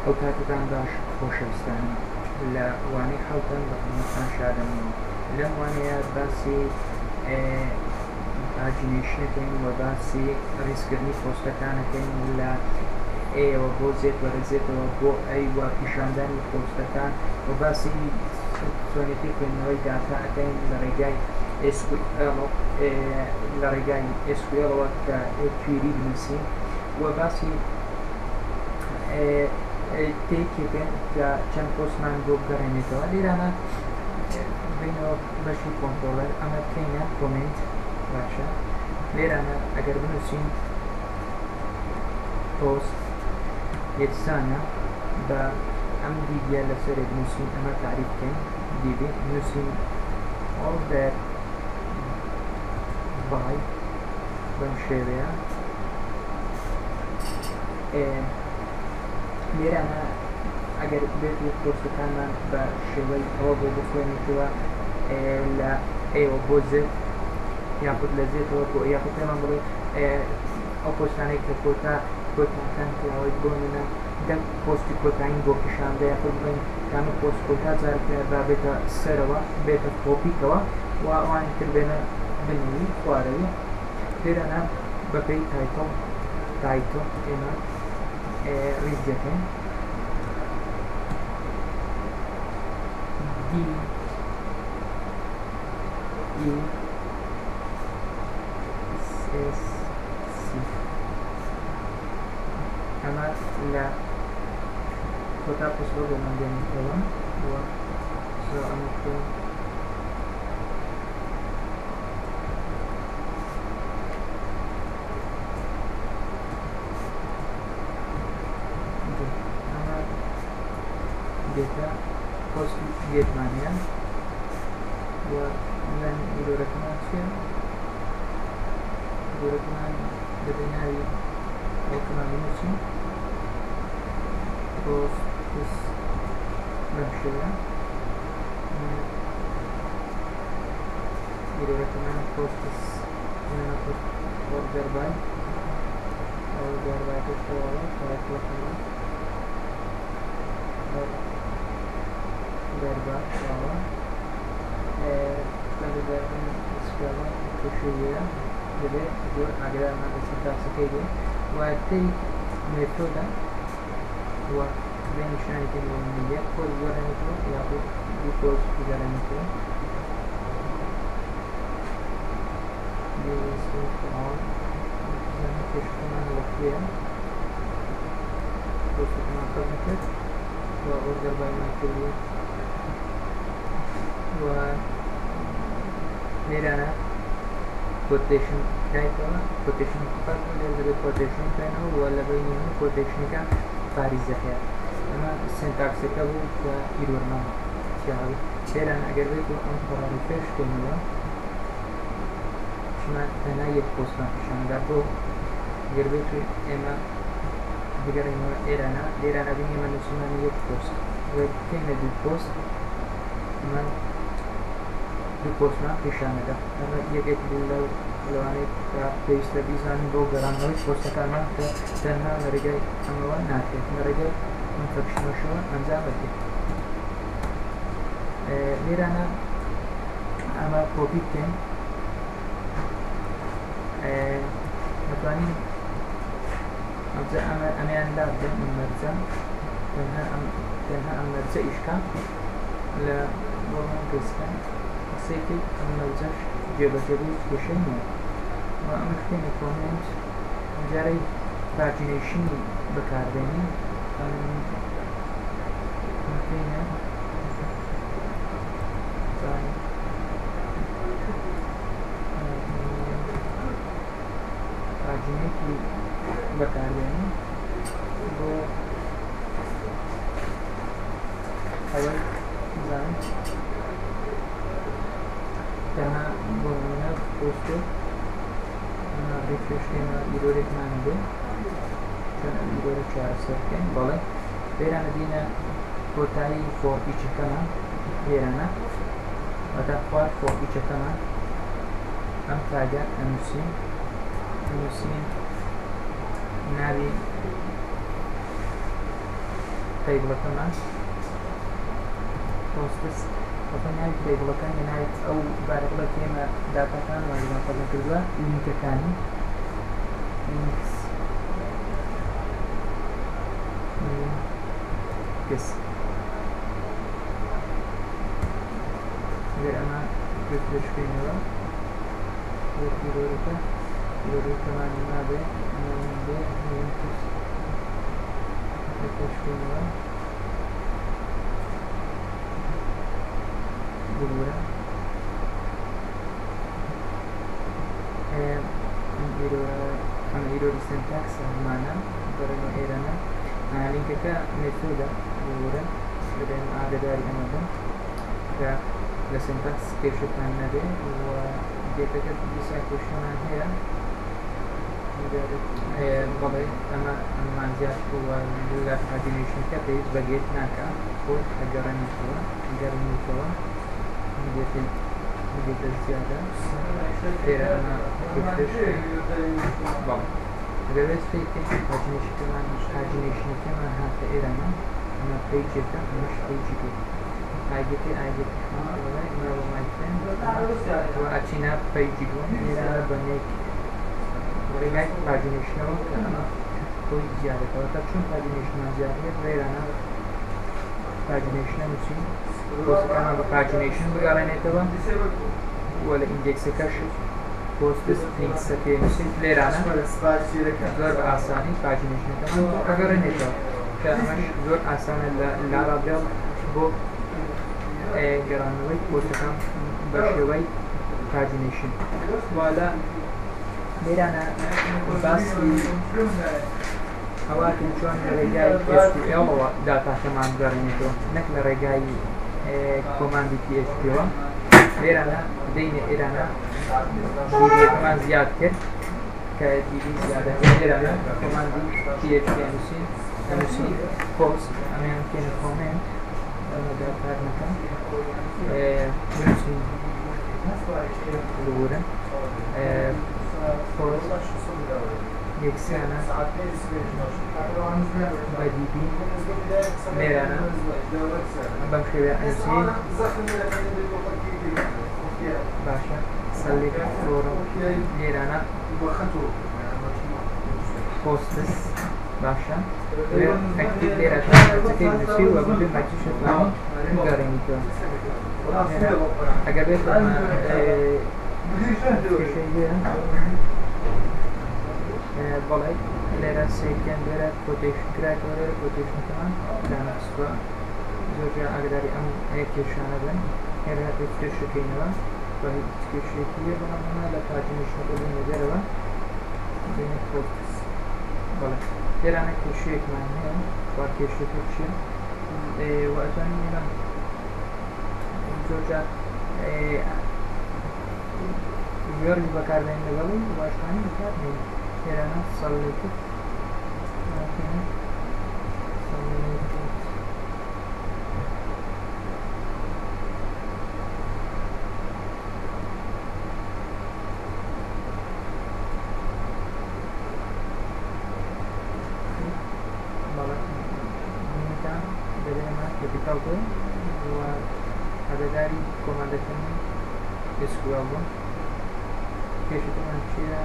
ئەو کاتەتان باش خۆشەویستانم، لە وانەی حەوتەم بە خزمەتتان شادەمەوە. لەم وانەیە باسی pagination ەکەین و باسی ڕیزکردنی پۆستەکانەکەین لە A ەوە بۆ Z و لە Z ەوە بۆ A و پیشاندانی پۆستەکان و باسی چۆنێتی خوێندنەوەی داتا ئەکەین لە ڕێگای SQL لە ڕێگای SQL ەوە کە query بنووسین و باسی take ێکن کە چەند پۆستمان بۆ بگەڕێنێتەوە. لێرانە بینەوە بەشی controller، ئەمە بکەینە comment. باشە، لێرانە ئەگەر بنووسین پۆست یەکسانە بە ئەم DB یە لەسەرێ بنووسین، ئەمە تعریف بکەین DB بنووسین order by بەم شێوەیە. لێرانە ئەگەر بێت و پۆستەکانمان بە شێوەی ئەوە بۆ بخوێنێتەوە لە A ەوە بۆ Z یاخود لە Z ەوە بۆ، یاخود پێمان بڵێ ئەو پۆستانەی کە کۆتا کۆتاکان کراوەی بۆ منە 10 پۆستی کۆتایین بۆ پیشاندا، یاخود بڵێن کامە پۆست کۆتا جار کرا با بێتە سەرەوە بێتە top ێکەوە و ئەوانی تر بێنە بنەوی خوارەوی. لێرانە بەپێی title title ئێمە ڕیز دەکەین D E S C. ئەمە لە کۆتا پۆستەوە بۆمان دێنێتەوە و ئەمە بکەین. ئەمە دێتە پۆستی get مان هەیە و من error ەکەمان چییە؟ error ەکەمان دەبێ ناوی ئەوکەمان بنووسین posts بەم شێوەیە. error ەکەمان posts order by، order by کەشەوە title ەکەمان order by تەواوە. لەدەربن SQL کێشەیە، دەبێت زۆر ئاگرارمان لە syntax ەکەی بێ و take method ە و بێ نیشانی کەین بۆ منە یەک پۆست بگەڕێنێتەوە یاخود دوو پۆست بگەڕێنێتەوە. کێشەکەمان لەکوێیە؟ پۆستەکەمان قەت نەکرد و order by مان کردووە و لێرانە quotation کرایتەوە، quotation قەت بوو. لێرە دەبێت quotation بکەینەوە و لە بەینی هەموو quotation ەکە فاریزە هەیە. ئەمە syntax ەکە بوو کە error مان تیاوی. لێرانە ئەگەر بێت و ئەم پەڕە refresh بکەینەوە چما تەنها یەک پۆستمان پیشاندا. بۆ ئەگەر بێت و ئێمە بگەڕێنەوە ئێرانە، لێرانە بین ئێمە نووسیمان یەک پۆست، ئەگەر بکەینە دوو پۆست ئەمە دوو پۆستمان پیشانەدا. ئەمە یەکێک بوو لەو لەوانەیە کە پێویستە بیزانین بۆ گەڕانەوەی پۆستەکانمان کە تەنها لە ڕێگای ئەمەوە ناکرێت، لە ڕێگای ئەم function ەشەوە ئەنجام بدرێت. لێرانە ئەمە کۆپی بکەین، دەتوانین ئەمە ئەمەیان لا بدەین، ئەم مەرجە تەنها ئەم تەنها ئەم مەرجە ئیشکا لە بۆمان پێسکە قسەی ئەم مەرجەش جێبەجێ بوو، کێشەی نییە. و ئەمە بکەینە comment، جارەی pagination ی بەکاربێنین، بکەینە paginate ی بەکاربێنین بۆ ئەوەی بزانین تەنها بۆ نمونە پۆستێک refresh کەینەوە error ێکمان هەبێ، چۆن ئەم error ە چارەسەر بکەین؟ بەڵێ، لێرانە دینە کۆتایی for each ەکەمان، لێرانە واتە خوار for each ەکەمان ئەم tag ە ئەنووسین، ئەنووسین ناوی table ەکەمان posts، واتە ناوی table ەکان یا ناوی ئەو variable ە کە ئێمە داتاکانمان لەگەڵ خەزن کردووە، لینکەکانی links links. ئەگەر ئەمە refresh بکەینەوە error ەکە error ەکەمان نابێ بێ links refresh بکەینەوە. ببورە، ئەمە error ی syntax هەمانە بەڕێنەوە ئێرانە لینکەکە method ە. ببورە، دەبێن ئاگداری ئەمە بن کە لە syntax کێشەتان نەبێ. و get ەکە دیسان کێشەمان هەیە. بەڵێ، ئەمە ئەمەمان زیاد کردووە لە pagination ەکە، پێویست بە get ناکە، خۆی ئەگەڕێنێتەوە گەڕێنێتەوە get ە زیادە لێرە. ئەمە refresh. بەڵێ، ئەگەر بێت سەیرکەین pagination ەکەمان هاتە ئێرانە. ئەمە page ێکە، ئەمەش page ی دوو، ID ەکەی ID ەکەشمان hello my friend و ئەچینە page ی دووەم ئێرانە بە نێک ڕێگای pagination ەوە کە ئەمە خۆی زیادەکەەوە. تا چۆن pagination مان زیاد کرد؟ لێرانە pagination ە نووسین، پۆستەکانمان بە pagination بگەڕێنێتەوە و لە index ەکەش posts links ەکەی نووسین. لێرانە زۆر بە ئاسانی pagination ەکەمان ئەگەڕێنێتەوە کە ئەمەش زۆر ئاسانە لە Laravel بۆ گەڕانەوەی پۆستەکان بە شێوەی pagination. وە لێرانە باسی ئەوەکەین چۆن لە ڕێگای SQL-ەوە داتاکەمان بگەڕێنێتەوە نەک لە ڕێگای command ی PHP-ەوە. لێرانە دەینە ئێرانە DB ەکەمان زیاد کرد کە DB زیادەکە لێرانە command ی PHP ئەنووسین، ئەنووسی پۆست. ئەمەیان بکەینە comment، ئەمە کار نەکەم. بنووسین، ببورن، پۆست یەکسانە بە DB. لێرانە بەم شێوەیە ئەنووسین. باشە، select from لێرانە posts. باشە، active لێرە ەکەی بنووسی و بەبێ مەرجی شەتوانی بگەڕێنیتەوە. ئەگەر بێت کێشەی هەیە. بەڵێ، لێرە سەیرکەن، لێرە quotation کرایەوە، لێرە quotation ەکەمان دانەخستووە. زۆر جار ئاگداری ئەم کێشانە بن. لێرە refresh ەکەینەوە و هیچ کێشەیەکی هەیە، بەڵام ئەمە لە pagination ەکە بینە دەرەوە، بینە posts. بەڵێ، لێرانە کێشەیەکمان هەیە. وا کێشەکە چییە؟ و ئەتوانین ئێمە زۆر جار where ی بەکاربێن لەگەڵی واشتوانین بەکاربێن. لێرانە select select بەڵێ، بینیتان دەبێ ئەمە capital بێ و ئاگاداری command ەکانی SQL بوون. کێشەکەمان چییە؟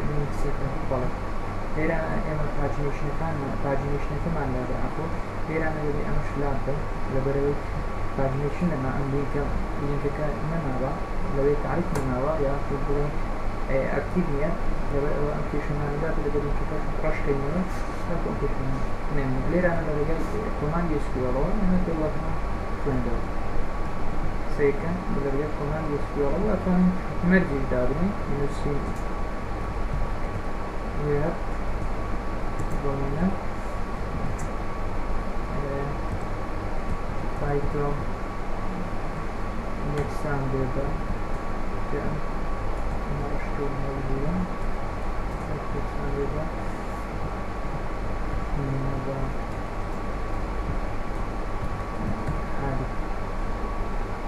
links ەکە. بەڵێ، لێرە ئێمە pagination ەکان pagination ەکەمان لابێ ئاخۆ لێرانە دەبێ ئەمەش لاب بن لەبەرەوەی pagination نەما، ئەم لینکە لینکەکە نەماوە لەوەی تعریف نەماوە یاخود بڵێن active نییە. لەبەر ئەوە ئەم کێشەمانەدات لەگەڵ لینکەکەش ڕەشکەینەوە تاکو ئەم کێشەمان نەمێنێت. لێرانە لە ڕێگای command ی SQL ەوە ئێمە table ەکەمان خوێندەوە. سەیرکەن، لە ڕێگای command ی SQL ەوە ئەتوانین مەرجیش دابنێین، بنووسین where بۆ نمونە title یەکسان بێ بە ئەمە ڕەشکەینەوە بووە یەکسان بێ بە بە هادی،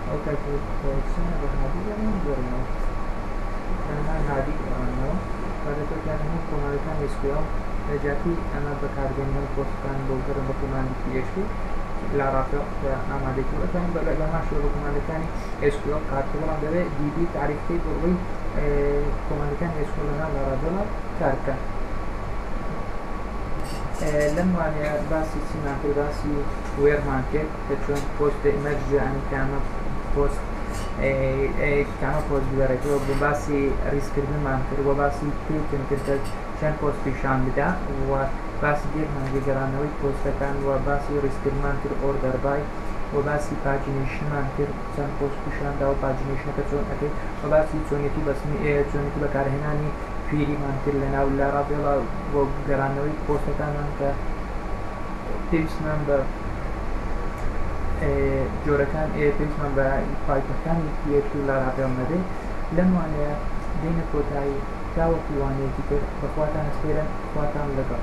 ئەو title یەکسانە بە هادی، یان گۆڕینەوە تەنها هادی گەڕانەوە. ئیستیفادە بکەن هەموو command ەکانی SQL لە جیاتی ئەمە بەکاربێنین هەموو پۆستەکان بۆ بگەڕێن بە command ی PHP Laravel کە ئامادەی کردووە، ئەتوانین بە هەمان شێوە بە command ەکانی SQL کار بکەین، بەڵام دەبێت DB تاریف بکەیت بۆ ئەوەی command ەکانی SQL لەناو Laravel کار بکەن. لەم وانەیە باسی چیمان کرد؟ باسی where مان کرد کە چۆن پۆست مەرج یعنی کامە پۆست کامە پۆست بگەڕێتەوە، بۆ باسی ریزکردنمان کرد و باسی take م کرد کە چەند پۆست پیشان بدا و باسی get مان کرد گەڕانەوەی پۆستەکان و باسی ریزکردنمان کرد order by و باسی pagination مان کرد چەند پۆست پیشان دا و pagination ەکە چۆن ئەکەیت و باسی چۆنیەتی بەستنی چۆنیەتی بەکارهێنانی query مان کرد لە ناو Laravel ا و گەڕانەوەی پۆستەکانمان کە پێویستمان بە جۆرەکان پێویستمان بە pipe ەکانی PHP و Laravel نەبێت. لەم وانەیە دێنە کۆتایی، تاوەکو وانەیەکی تر بەخواتان ئەسپێرم، خواتان لەگەڵ.